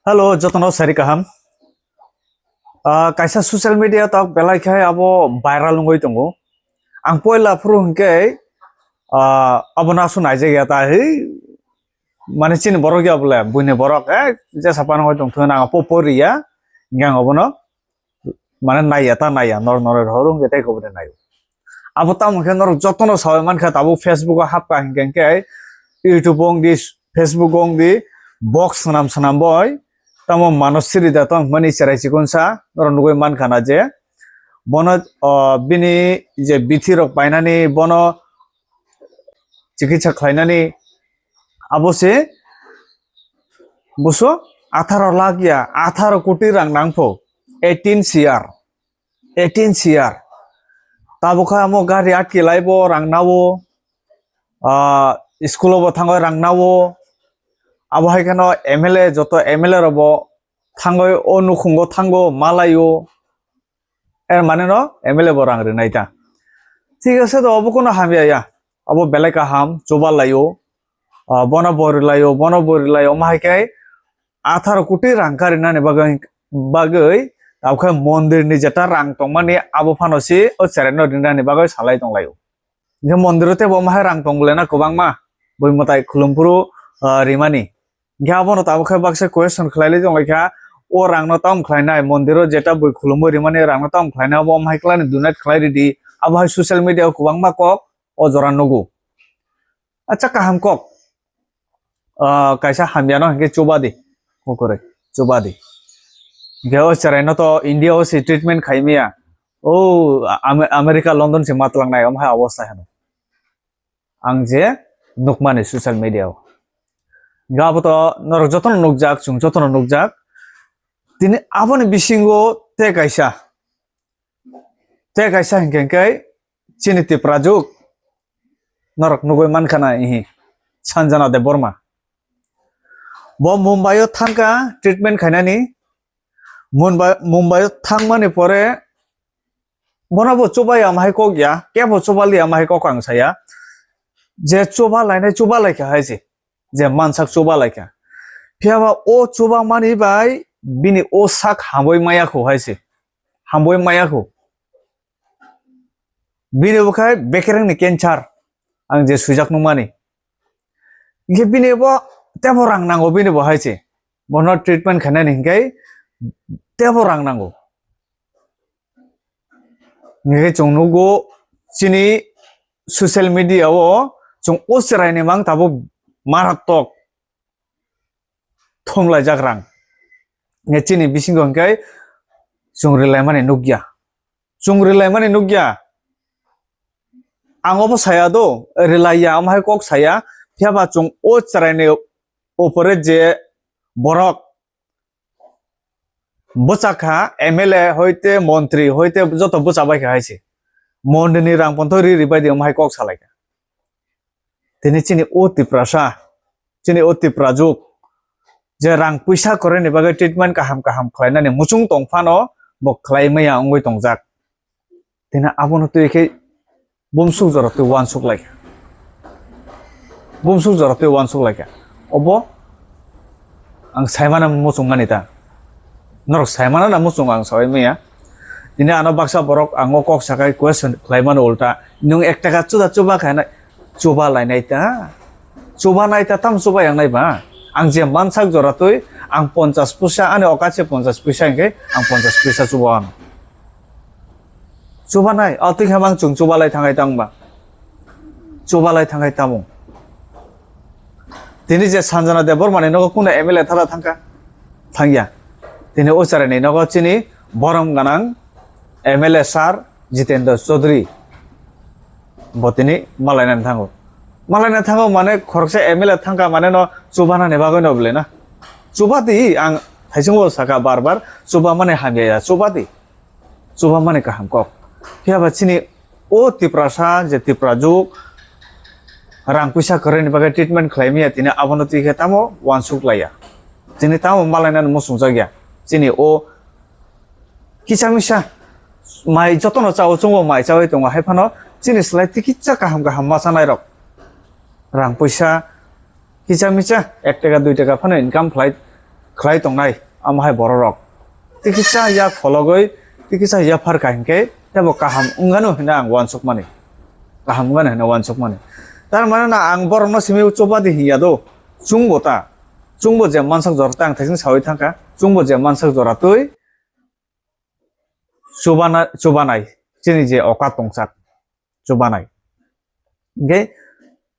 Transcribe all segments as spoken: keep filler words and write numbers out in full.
Hello, jotono sari kaham. Ah, kaisa social media tok belai khai abo viral wngwi tongo. Ang poila phuru hwnkhe, ah, abono aswk naijak ya ta, hei, mane chini borok ya bole, buini borok, eh, jesa phano hoi tongthok, ang po poriya, hingke ang obono mane naiya ta naiya, nor nor horo hwnkhe tei kobode naio. Abo tamo khe norok jotono sawi mankha, tabuk Facebook o hapkha hinkhe, hinkhe YouTube o wngdi, Facebook o wngdi, box swnam swnam boi tamo mano siri da tong hwnmani cherai chikonsa norok nugui mankha na je bono, o, bini je bithi rok painani bono chikitsa khlainani abo se buso atharo lakh ya, atharo koti rang nangpho, eighteen C R, eighteen C R. Tabuk kha amo gari atki laibo rang nao, ah, school o bo thango rang nao, abo hai kheno M L A, joto M L A rok bo thango, o nukhungo thango malaio, er mane no M L A bo rang rinai ta. Thik ase do, obo kono hamya ya, obo belai kaham, chuba laio, ah, bono bo rilaio, bono bo rilaio, omo hai khe atharo koti rang karinani bagwi, bagwi, tabukhe mondir ni jeta rang tongmani abo phano se o cherai no rinani bagwi salai tonglaio. Hingke mondir o tebo omo hai rang tong bole na kwbangma bui mwtai khulum phuru, ah, rimani. Hingke abono tabukhe baksa question khlai lai tong lai kha, o rang no tam khlai nai, mondir o jeta bui khulumui rimani rang no tam khlai nai, abo omo hai khlai ni donate khlai ridi, abo hai social media o kwbangma kok o jora nugo. Acha kaham kok. Ah, kaisa hamya no hingke chuba di. Kokore, chuba di. Hingke o cherai no to India o se treatment khai maya. O, Am-, America, London se matlang nai, omo hai obostha heno. Ang je nukmani social media o. Hingke abo to norok jotono nukjak, chwng jotono nukjak. Tini aboni bisingo te kaisa. Te kaisa hingke hingke chini Tiprajwk norok nugui mankha na ihi Sanjana Debbarma. Bo Mumbai o thangkha treatment khainani. Mumbai, Mumbai o thangmani pore bono bo chubai ama hai kok ya, kebo chuba li ama hai kok ang saya. Je chuba lainai chuba laikha hai se. Je mansak chuba laikha. Phiyaba o chuba mani bai bini o sak hambai maya kho hai se. Hambai maya kho. Bini bo khai bekereng ni cancer. Ang je swijak nukmani. Hingke bini bo tebo rang nango bini bo hai se. Bono treatment khainani hingke tebo rang nango. Hingke chwng nugo chini social media o chwng o cherai ni mang tabuk maratok thumlaijak rang. Nge chini bisingo hingke chwng rilaimani nukya. Chwng rilaimani nukya. Ang obo saya do, rilaiya, omo hai kok saya. Phiyaba chwng o chwraini opore je borok bwchakha, M L A hoite, montri hoite, joto bwchabaikha hai se. Mondini rang pontho ri ribaidi, omo hai kok salaikha. Tini chini o Tiprasa, chini o Tiprajwk, je rang puisa kwrwini bagwi treatment kaham kaham khlainani muchung tong phano bo khlai maya wngwi tongjak. Tini abono twi khe bumsuk jora twi uansuk lai kha. Bumsuk jora twi uansuk lai kha. Obo ang saimano muchung mani ta. Norok saimano na muchung ang sawi maya. Tini ano baksa borok ang o kok sakai question khlai mano ulta. Nwng ek taka chuda chuba khaina chuba lainai ta. Chuba nai ta tam chuba yang nai ba. Ang je mansak jora twi ang ponchas puisa ani okase ponchas puisa hingke ang ponchas puisa chuba ano. Chuba nai, o twi khe mang chwng chuba lai thangai tang ba. Chuba lai thangai tamo. Tini je Sanjana Debbarma ni nogo kunu M L A thada thangkha? Thangya. Tini o chwraini nogo chini borom ganang M L A sir Jitendra Chaudhary. Bo tini malainani thango. Malainani thango mane khoroksa M L A thangkha mane no chubanani bagwi no bwle na. Chuba di ang thaichungo saka bar bar chuba mane hamya ya chuba di. Chuba mani kaham kok. Phiya ba chini o Tiprasa je Tiprajwk rang puisa kwrwini bagwi treatment khlai maya tini abono twi khe tamo uansuk laiya. Tini tamo malainani muchungjak ya. Chini o kisa misa mai jotono chao chungo mai chawi tongo hai phano chini slai tikitsa kaham kaham ma chanai rok. Rang puisa kisa misa ek taka dui taka phano income khlai khlai tongnai, amo hai borok rok tikisa yak phologwi, tikisa yaphar ka hinkhe tebo kaham wngano hinwi ang uansukmani, kaham wngano hinwi uansukmani. Tar mane na ang borokno simi chubadi hinya do, chwngbo ta, chwngbo je mansak jora ta ang thaising sawi thangkha, chwngbo je mansak jora twi chubana, chubanai, chini je okat tongsak, chubanai. Hinkhe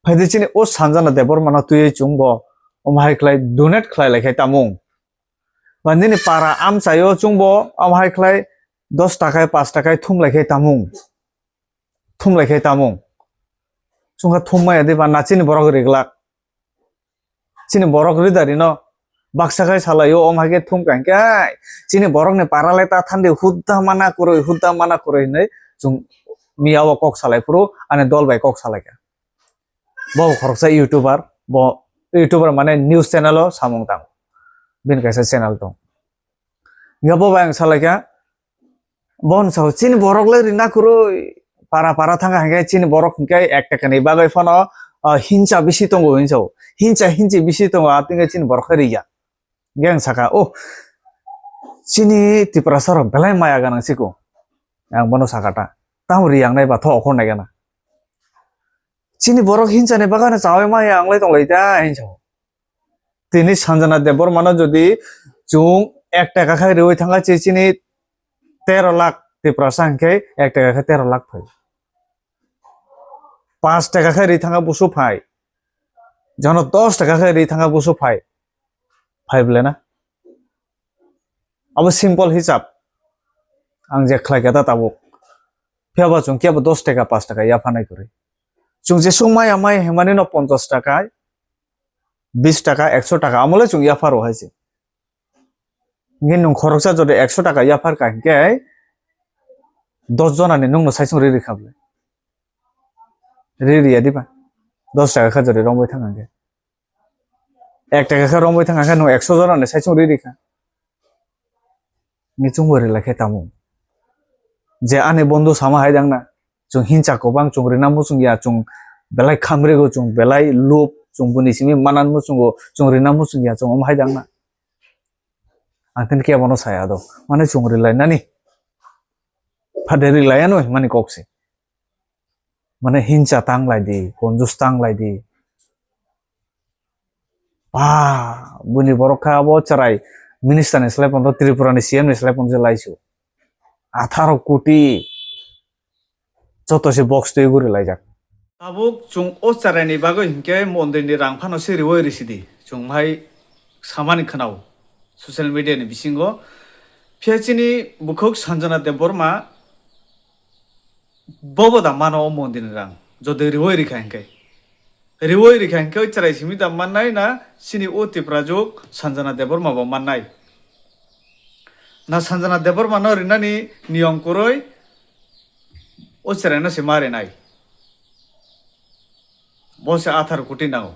phaidi chini o Sanjana Debbarma no twiwi chwngbo omo hai khlai donate khlai lai khai tamung. Ba nini para amchaio chwngbo omo hai khlai dos takai, paanch takai thum lai khai tamung. Thum lai khai tamung. Chwngkha thum maya de ba na chini borok riglak. Chini borok ridari no baksa khai salaio, om hai khe thum ka hinkhe, ai, chini borok ni para le ta thandi hudda mana kwrwi, hudda mana kwrwi hinwi chwng miya o kok salai phuru ani dol bai kok salai kha. Bo khoroksa YouTuber, bo YouTuber mane news channel o samung tang, bini kaisa channel tong. Hinkhe bo bai ang salai kha, Bo hwn sao, chini borok le rina kwrwi. Para para thangkha hinkhe chini borok hinkhe ek taka ni bagwi phano, ah, hinsa bisi tongo hinwi sao. Hinsa hinsi bisi tongo, ah, tini chini borok khe riya. Hinkhe ang sakha, "Oh, chini Tiprasa rok belai maya ganang siko." Ang bono sakha ta. Tamo riya wngnai ba tho okhor nai gana. Chini borok hinsa ni bagwi no chawi maya wnglai tonglai ta hinwi sao. Tini Sanjana Debbarma no jodi chwng ek taka khai riwi thangkha, che chini tero lakh Tiprasa hinkhe ek taka khe tero lakh phai. Paanch taka khai ri thangkha busu phai. Jono dos taka khai ri thangkha busu phai. Phai bole na? Abo simple hisab. Ang je khlai kha ta tabuk. Phiya ba chwng kebo dos taka, paanch taka yapharnai kwrwi. Chwng jesuk maya maya himani no ponchash taka, bis taka, ekso taka, amo le chwng yapharo hai se. Hinkhe nwng khoroksa jodi ekso taka yaphar kha hinkhe dos jona ni nwng no saichung ri rikha bole. Ri riya diba? Dos taka kha jodi romwi thang hinkhe. Ek taka khe romwi thang hinkhe nwng ekso jona ni saichung ri rikha. Ni chwngbo rilai khe tamo. Je ani bondhu sama hai dang na, chwng hinsa kwbang, chwng rina muchung ya, chwng belai khamrigo, chwng belai lup, chwng buni simi manan muchungo, chwng rina muchung ya, chwng omo hai dang na. Ang tini kebono saya do, mane chwng rilai nani. Phade rilai ano himani kok se. Mane hinsa tang lai di, konjus tang lai di. Ba, buni borok kha abo chwrai minister ni slai pondo, Tripura ni C M ni slai pondo se laisu. Atharo koti joto se box twi guri laijak. Tabuk chwng o chwrai ni bagwi hinkhe mondir ni rang phano se riwi risi di. Chwng hai samani khwnao social media ni bisingo. Phiya chini bukhuk Sanjana Debbarma Bobo da mano o mondir ni rang, jodi riwi rikha hinkhe. Riwi rikha hinkhe o chwrai simi da mannai na chini o Tiprajwk Sanjana Debbarma bo mannai. Na Sanjana Debbarma no rinani niyom kwrwi o chwrai no se ma rinai. Bo se atharo koti nango.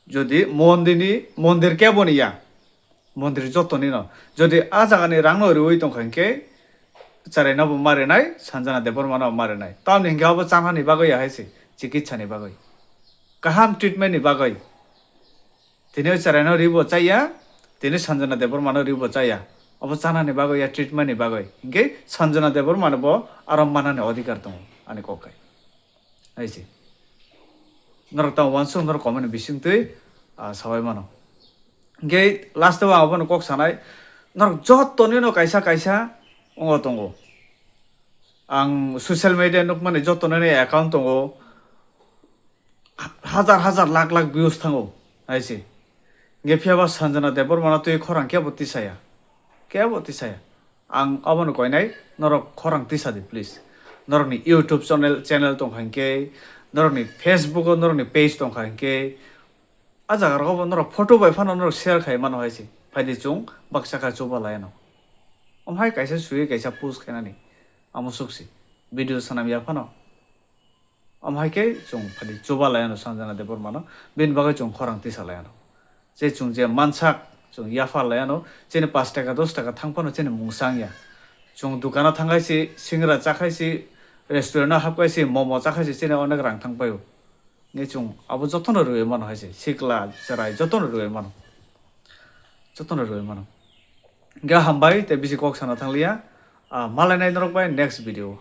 Jodi mondir ni, mondir kebo ni ya, Mondir jotoni no. Jodi a jaga ni rang no riwi tongkha hinkhe, chwrai no bo ma rinai, Sanjana Debbarma no bo ma rinai. Tamni hinkhe abo chanani bagwi ya hai se, chikitsa ni bagwi. Kaham treatment ni bagwi. Tini o chwrai no ribo chaya, tini Sanjana Debbarma no ribo chaya. Abo chanani bagwi ya treatment ni bagwi. Hinkhe Sanjana Debbarma no bo aro manani odhikar tongo, ani kok kai. Hai se. Norok tamo uansuk norok comment ni bising twi, ah, sabai mano. Hinkhe last o ang abono kok sanai, norok joto nino kaisa kaisa wngo tongo. Ang social media nukmani joto nini account tongo, hajar hajar lakh lakh views thango, hai se. Hinkhe phiya ba Sanjana Debbarma no twi khorang kebo tisaya, kebo tisaya. Ang abono koinai, norok khorang tisa di, please. Norokni YouTube channel, channel tongkha hinkhe, norokni Facebook o norokni page tongkha hinkhe, a jaga rogo bo norok photo bai phano norok share khai mano hai se. Phaidi chwng baksa kha chuba lai ano. Omo hai kaisa sui kaisa post khainani. Amo suk se. Video sanam ya phano. Omo hai khe chwng phadi chuba lai ano Sanjana Debbarma no, bini bagwi chwng khorang tisa lai ano. Je chwng je mansak, chwng yaphar lai ano, chini paanch taka, dos taka thang phano chini mungsa wngya. Chwng dukano thang khai se, singra cha khai se, restaurant o hap khai se, momo cha khai se, chini onek rang thang paio. Nge chwng abo jotono rwui mano hai se, sikla, chwrai jotono rwui mano. jotono rwui mano. Hingkhe hambai tei bisi kok sana thangliya, ah, malainai norok bai next video.